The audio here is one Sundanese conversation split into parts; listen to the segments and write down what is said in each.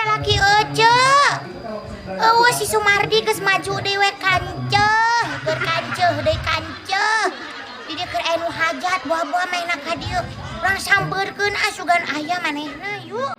Salaki ece. Eueuh si Sumardi geus maju deui we kanceuh, keur kanceuh deui kanceuh. Di dieu keur aya nu hajat buah-buah maena ka dieu. Urang sampeurkeun ah sugan aya manehna yuk.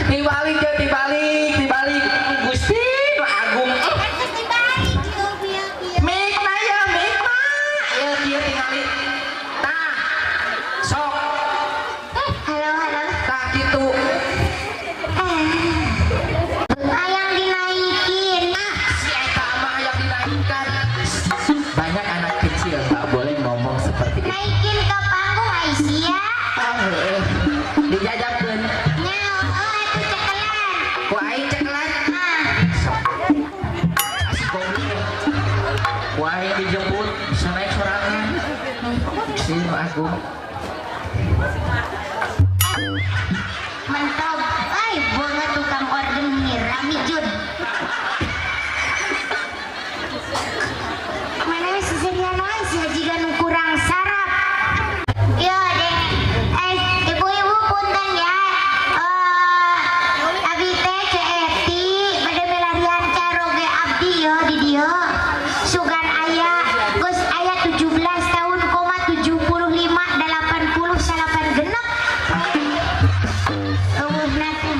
Dibalik, dibalik, Gusti nu agung. Geus dibalik ieu bieu bieu. Mik na ya, mik mah. Ya kieu tingali. Tah. Sok. Halo halo. Tah kitu. Hayang dinaikin. Ah, si eta mah hayang dinaikkan. Banyak anak kecil nggak boleh ngomong seperti itu. Naikin ke panggung Aisyah. Ah, heueuh. Dijajakeun. Nya, oh atuh cekelan. Ku aing cekelan. Ah. Sok. Asik goblok. Ku aing dijemput bisa naik sorangan. Si nu agung. Mentog, ay banget tukang organ ramijun. Mana seserian wae sia jiga nu kurang sarap. Yo deh, ibu-ibu punten ya. Abi teh Ceu Eti bade milarian caroge abdi yo di dieu. Sugan aya geus aya 17 tahun koma 75 89 genep. Eueuhna teh.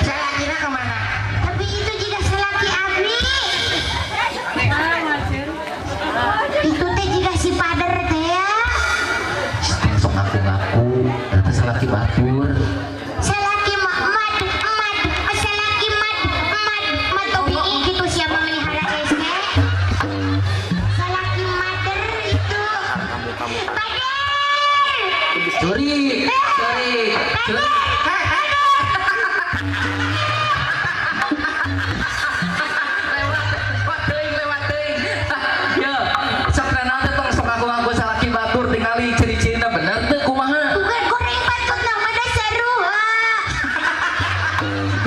Salakina kemana? Tapi itu jika salaki abdi. Itu teh jika si pader teh ya. Sok ngaku-ngaku, ternyata salaki batur. Salaki mah mad mad, salaki mad mad mad topi gitu siapa melihara ese. Salaki mader itu. Pader. Curi, curi, curi. Lewat, lewat teuing, lewat teuing. Yo, sok naon teh tong sok ngaku-ngaku salaki batur tingali ciri-cirina bener teu kumaha? Bukan goreng patut nama da sarua.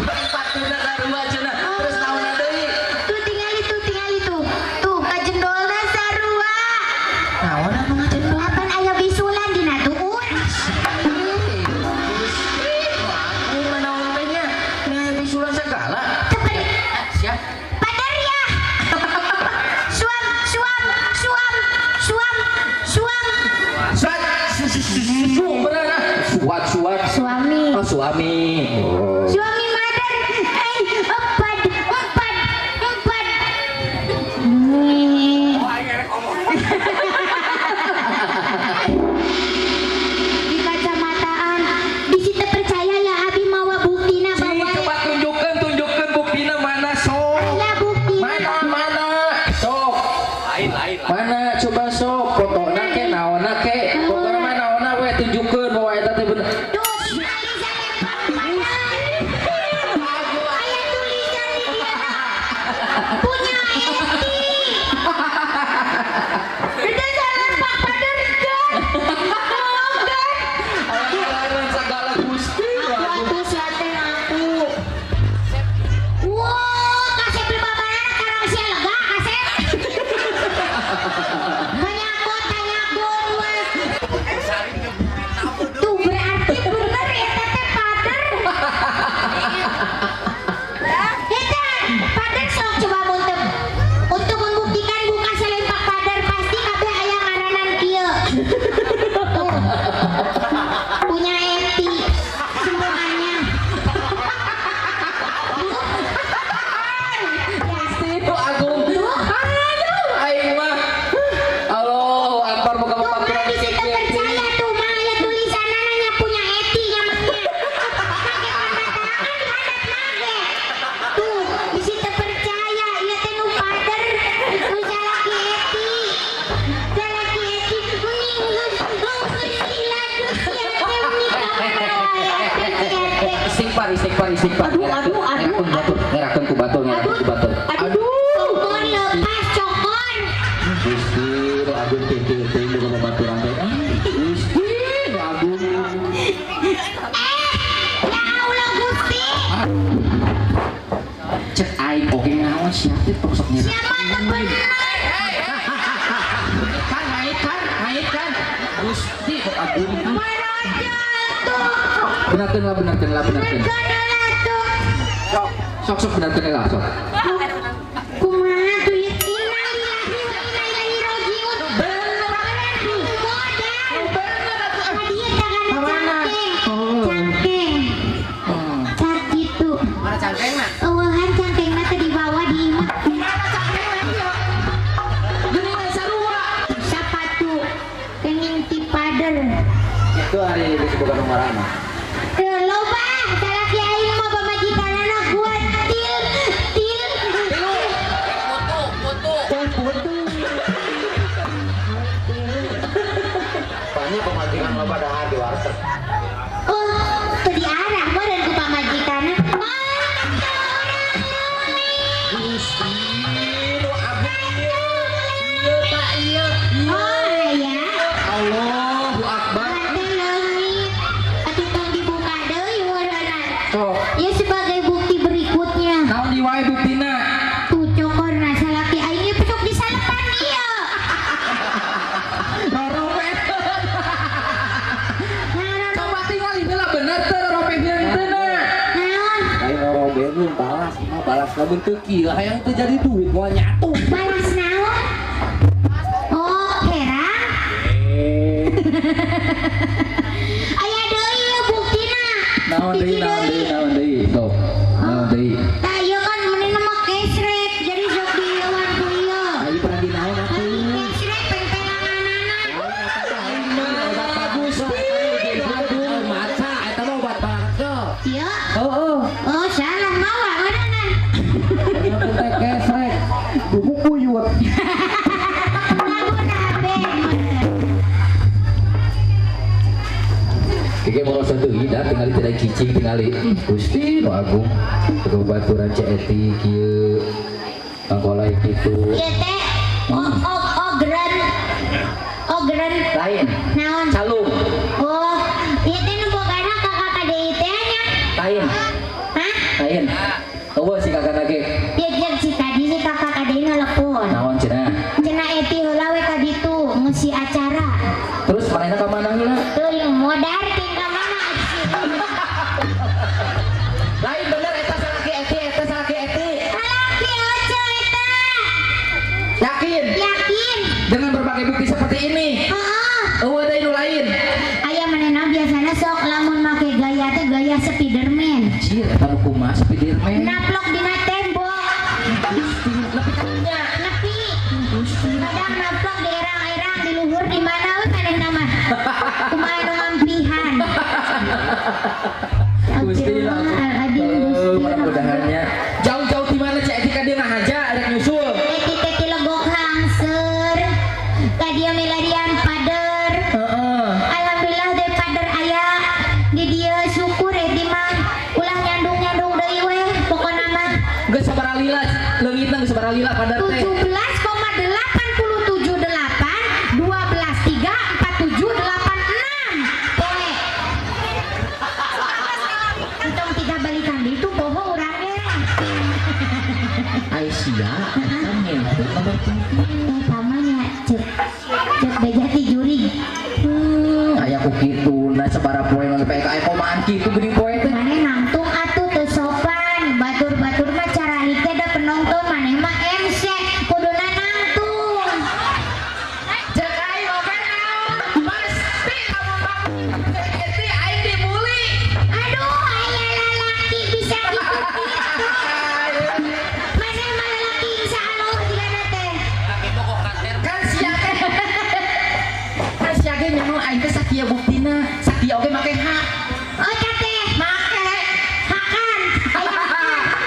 Goreng patutna sarua cenah. Terus naon deui? Tuh tingali tuh tingali tuh. Tuh kajendolna sarua. Naon anu ngajendol? Apan aya bisulan dina tuur. Aku mah naon teh nya? Nya bisulan segala. Tepen Siap. pader ya. Suam suam suam suam suam. Suat, su su su su bener ah. Suat suat. Suami. Oh, suami. Oh. Suami mother. Empat empat empat. Di kacamataan. Di situ percaya ya abi mawa buktina Cing, bahwa coba tunjukkan, tunjukkan buktina mana sok. aya buktina. Mana mana sok. Lain, lain, lain. Mana coba sok fotona ke naonna ke. Pokokna mah naonna we tunjukkeun bahwa eta teh bener. Tuh tingali salempak pader. Aya tulisan di dia. Punya Eti. Itu salempak pader kan. Kan. Awan segala Gusti. Aku siate aku. Wow, kasep babarana karang sia lega kasep. Tanyakon, tanyakon, wes. Saling nyebutin. Istighfar, istighfar, istighfar. Aduh, aduh, aduh. Ngerakeun batur, ngerakeun ku batur, ngerakeun ku batur. Aduh. Cokor lepas cokor. Gusti nu agung kieu teuing boga babaturan teh. Ah, Gusti nu agung. Eh, ya Allah Gusti. Cek aing oge ngaon sia teh tong sok nyerah. Siapa teu bener? Kan ngait kan, ngait kan. Gusti nu agung. Maraja tuh. Benarkeun lah, benarkeun lah, benarkeun. Bener lah tuh. Sok sok benarkeun lah sok. Kumaha tuh ya? Innalillahi wa inna ilaihi rajiun. Bener. Modal. Bener atuh. Tadi tangan Kamana? cangkeng. Oh. Cangkeng. Cak gitu. Mana cangkengna? Eueuhan cangkengna teh dibawa di imah. Mana cangkengna ieu? Geuningan sarua. Sapatu kenging tipader. Itu hari geus boga nomor mah. Teu loba salaki aing mah pamajikanana kuat til til. Putu. Banyak pemajikan loba dahar di warteg. Oh, teu diarah meureun ku pamajikanna. Oh, orang leungit. Gusti nu agung ieu. Ieu tak ieu. Oh, ya. Allahu Akbar. Berarti leungit. Atuh tong dibuka deui meureunna. Sok. Ya sebagai bukti berikutnya. Naon di wae buktina? Tuh cokorna salaki aing ge sok disalepan ieu. Roromet. Nah, Coba tinggal heula bener teu roromet henteu na. naon? Aing roromet mun balas mah balas lamun teu kieu hayang teu jadi duit moal nyatu. Balas naon? Oh, herang. Aya deui ieu buktina. Naon deui, Hiji naon deui, naon deui. Sok. Naon deui. Tah ieu kan meunina mah kesrek, jadi sok dieuan ku ieu. Ayo pernah di naon Lagi atuh? kesrek pengpelanganana. Gusti nu agung. Maca, eta mah obat parke. Ieu. Heeh. Oh, salah mawa meureunna. Teh kesrek. Buku kuyut. Lagu kabeh meureun. Kike mau deui da tingali tidak cicing tingali. Gusti nu agung. Baturan Ceu Eti kieu. Tangkolai kitu. Ieu teh ogren. Ogren. Lain. Naon? Calung. Oh, ieu teh nu bogana kakak KDI teh nya. Lain. Hah? Lain. Eueuh si kakak lagi. Dia jeung si tadi si kakak KDI nelpon. Naon cenah? Cenah Eti heula we ka ditu ngeusi acara. Terus manehna ka mana heula? Teuing modar ting ka mana sih. Lain bener eta salaki Eti, eta salaki Eti. Salaki oce eta. Yakin? Yakin? Dengan berbagai bukti seperti ini. Heeh. Eueuh deui nu lain. Aya manehna biasana sok lamun make gaya teh gaya Spiderman. Anjir, eta nu kumaha Spiderman? Naplok dina tembok. Gusti, nepi ka dinya. Nepi. Kadang naplok di erang-erang di luhur di mana we manehna mah. Kumaha nu ngampihan. Gusti nu agung. Astagfirullahaladzim, Gusti. Eh, mudah-mudahannya. Jauh-jauh di mana Ceu Eti ka dieu ngahaja rek nyusul. Eti teh ti Legok Hangser. Ka dieu milarian pader. Heeh. Alhamdulillah deh pader aya di dieu syukur Eti mah. Ulah nyandung-nyandung deui we pokona mah. Geus sabaraha lila leungitna geus sabaraha lila pader teh. 17,878 12 3 47 86 poe. Entong tiga balikan deui itu bohong urangnya. Aisyah eta ngentut nomor 7. Eta mah nya cek cek beja ti jurig. Aya ku kitu na sabaraha poe mah PK aya komaan kitu geuning poe teh. Maneh nangtung atuh teu sopan. Batur-batur mah cara teh da penonton maneh mah MC kuduna nangtung. Cek aing oge naon? Pasti lamun Ceu Eti aing dibully. Aduh, aya lalaki bisa gitu-gitu. Maneh mah lalaki insya Allah jigana teh. Kan sia teh. Kan sia ge nyaho aing teh sakieu buktina, sakieu oge make hak. Oh, teh. Make Hakan. Aya hakan.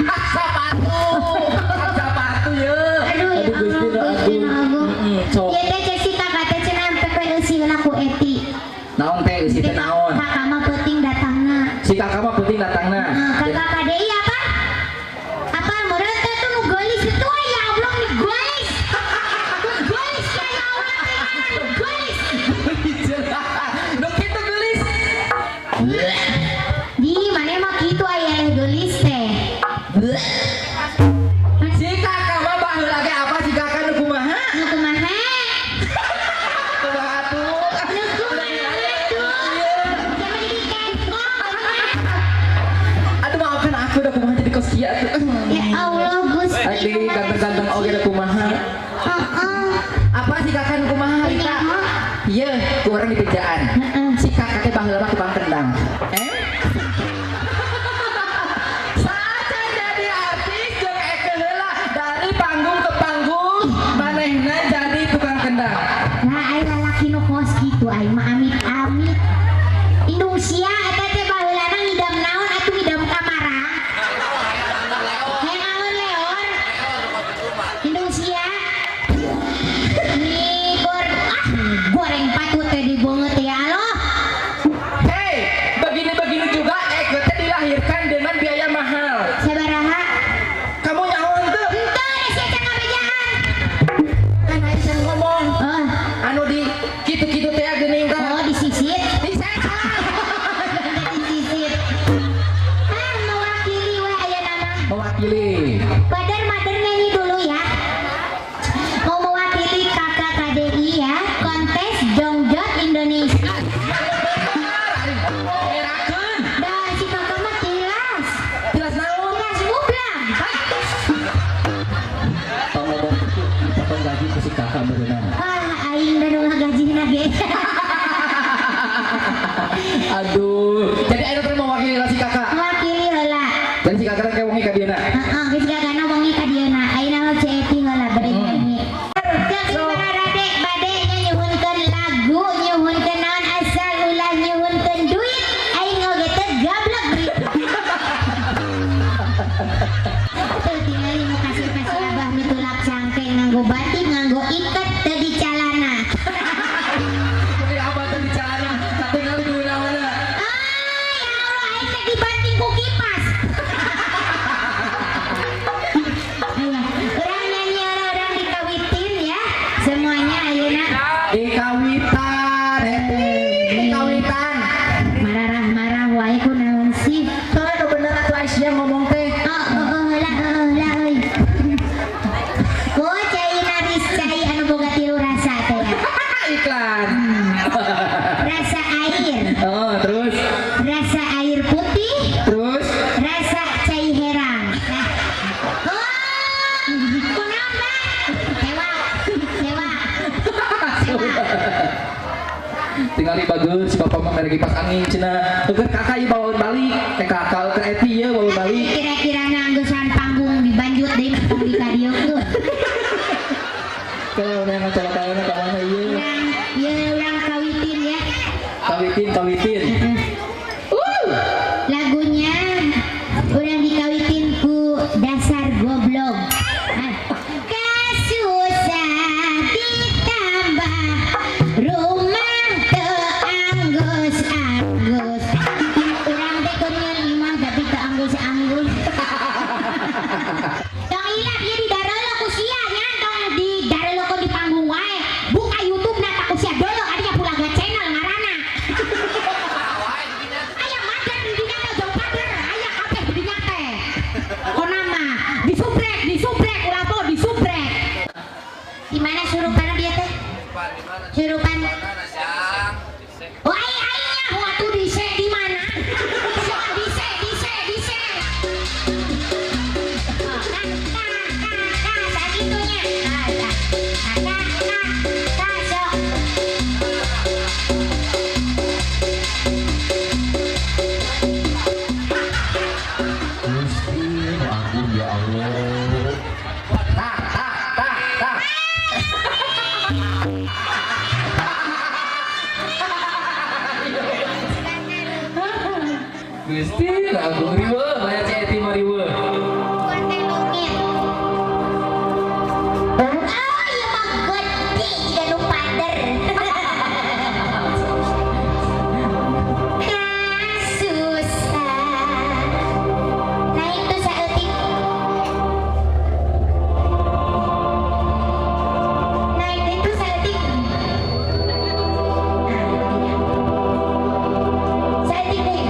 hak sepatu. Hak sepatu ye. Aduh, ya Gusti Allah, nu Gusti nu agung. agung. Heeh, sok. Ieu teh cek si kakak teh cenah sampe eusi heula ku Eti. Naon teh eusi teh naon? Kakak mah penting datangna. Si kakak mah penting datangna. Heeh. Di mana mah kitu aya geulis teh. Si kakak mah baheula ge apa si kakak nu kumaha? Nu kumaha? Kumaha tuh? Nu kumaha tuh? Jangan dikengkong. Aduh maafkan aku udah kumaha jadi kos kieu atuh. Ya Allah Gusti. Aduh ganteng-ganteng oge udah kumaha. Heeh. Apa si kakak nu kumaha harita? Iya, ku urang di bejaan. Si kakak teh baheula mah tukang kendang. Saja jadi artis jeung eke heula dari panggung ke panggung manehna jadi tukang kendang. Nah, ai lalaki nu kos kitu ai mah amit-amit. Indung sia eta teh baheulana ngidam naon atuh ngidam kamara. Hayang angon leor. Indung sia. Migor ah goreng patut teh dibeungeut ya Allah. Hei, begini-begini juga Eke teh dilahirkan dengan biaya mahal. Sabaraha? Kamu nyaho henteu? Henteu da sia can ngabejaan. Kan Aisyah ngomong. Oh, Anu di kitu-kitu teh geuning tah. oh disisit. Disetan. Disisit. Ah, mewakili we aya nama. Mewakili. Bader mader nyanyi dulu ya. Mau mewakili kakak KDI ya, kontes Jongjot Indonesia. Ngerakeun. Dah si kakak mah tilas. Tilas naon? Tilas mublang. Tong ngomong kitu dipotong gaji ku si kakak meureunana. Ah, aing da nu ngagajihna ge. Aduh, jadi ayeuna teh mewakili lah si kakak. Mewakili heula. Dan si kakak teh wengi ka dieuna. Heeh, geus gagana wengi ka dieuna. Ayeuna mah Ceti heula bari nyanyi. Saking bararade bade nyuhunkeun lagu, nyuhunkeun naon asal ulah nyuhunkeun duit, aing oge teu gablek duit. Teu tingali nu kasih ka si Abah mitulak cangkeng nganggo batik, nganggo iket teu dicalana. Jadi abah teh dicalana, katingali di mana-mana. Ah, ya Allah, aing teh dibanting ku kipas. Ayo, urang nyanyi urang dikawitin ya. Semuanya ayeuna Dikawitan, dikawitan. marah-marah wae ku naon sih? Soalnya nu bener atuh Aisyah ngomong teh. Oh, oh, oh, heula, heula euy. Ku cai naris cai anu boga tilu rasa teh ya. Iklan. Rasa air, Oh, terus, rasa air putih, terus. rasa cai herang. Nah. Oh, kunaon, Bang? Sewa, sewa, sewa. Tinggali bagus si bapak mah mere kipas angin cenah. Eueuh kakak ieu bawaeun balik. Teh kakak keur eti ieu bawaeun balik. Kira-kira nganggesan panggung dibanjut deui mah di kadieukeun. Kalau urang ngacolokan ka mana ieu? Urang ieu urang kawitin ya. Kawitin, kawitin. Lagunya urang dikawitin ku dasar goblok. Ah. Kasusah ditambah rumah teu anggus-anggus. Urang teh keur nyeun imah tapi teu anggus-anggus. Tong ilap ieu di darelo ku sia nya tong di darelo ku di panggung wae. Buka YouTube na tak ku sia dolo adinya Pulaga Channel ngaranna. Aya mader di dinya teh jauh pader, aya kabeh di dinya teh. Kona mah disubrek, disubrek ulah poho disubrek. Di mana surupan dia teh? Surupan. Oh, ai ai nyaho atuh dise di mana? Sok dise, dise, dise. Oh, tah, tah, tah, tah, sagitunya. Tah, tah, tah, tah, tah, sok. Gusti nu agung ya Allah. Tah, tah, tah, tah. Gusti nu agung riweuh, baya Ceti mah riweuh. Konten leungit. Oh, ieu mah gede jiga nu pader. Kasusah. Naik tuh saeutik. Naik deui tuh saeutik. Nah, saeutik deui.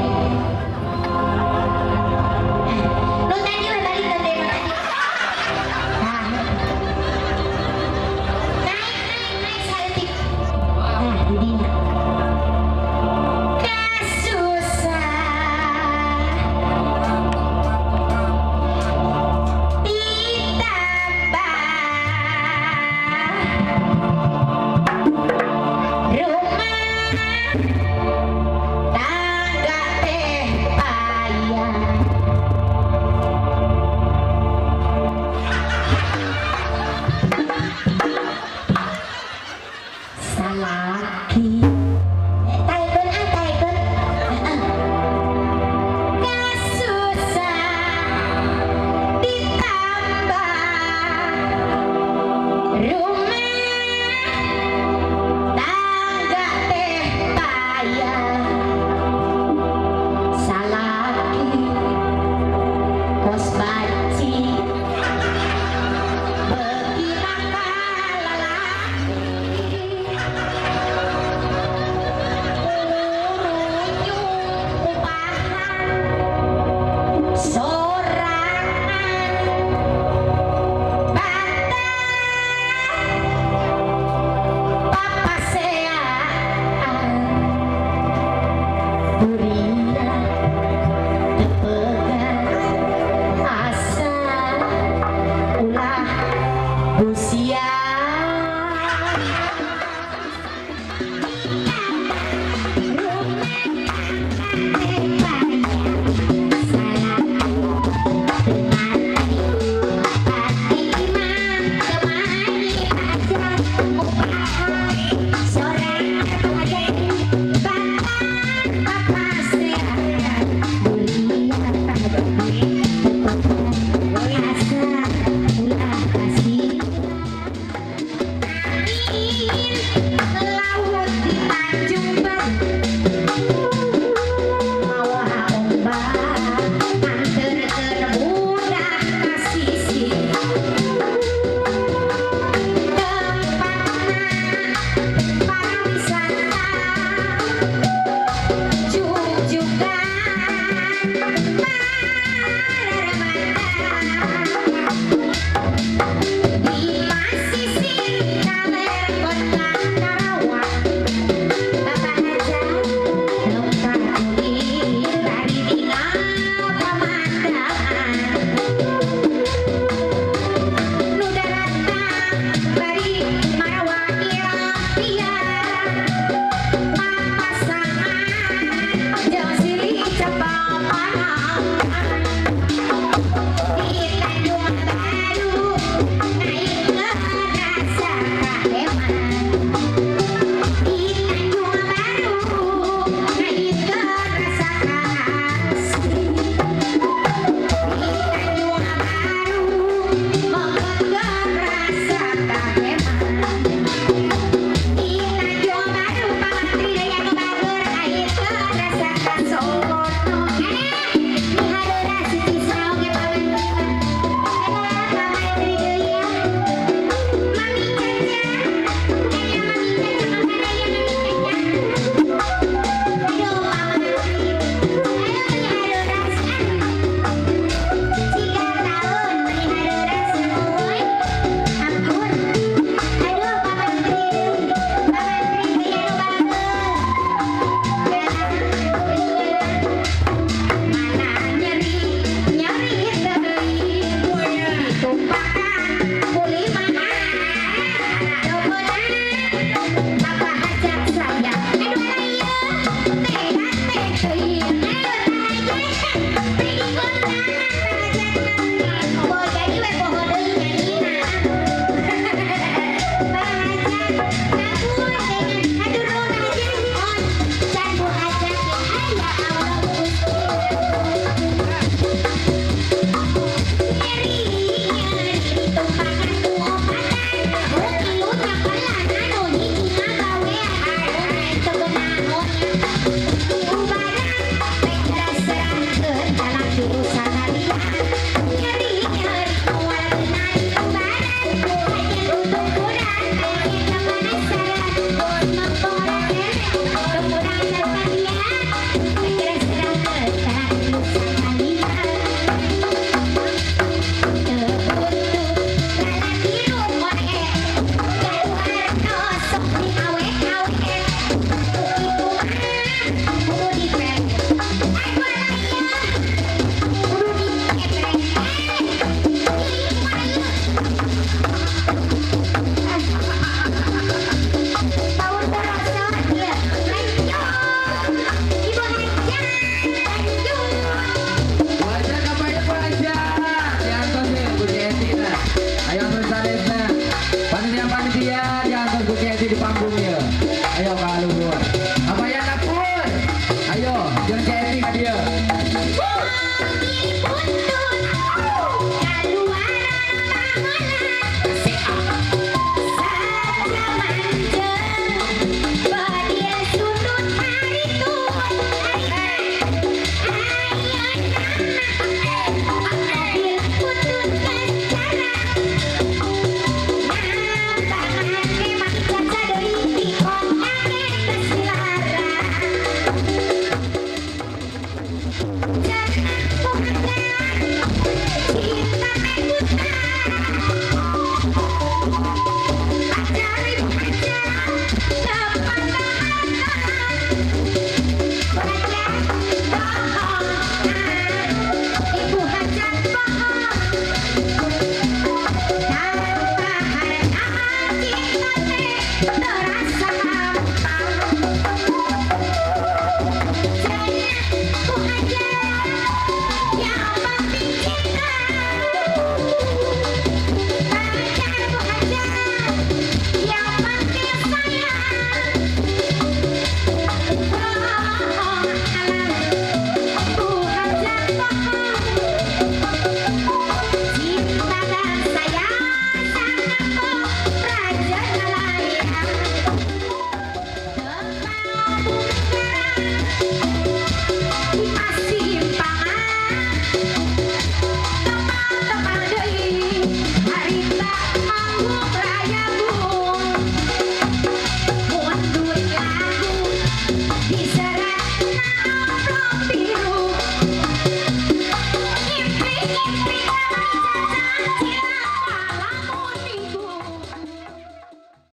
Ayo, jeung Ceti ka dieu.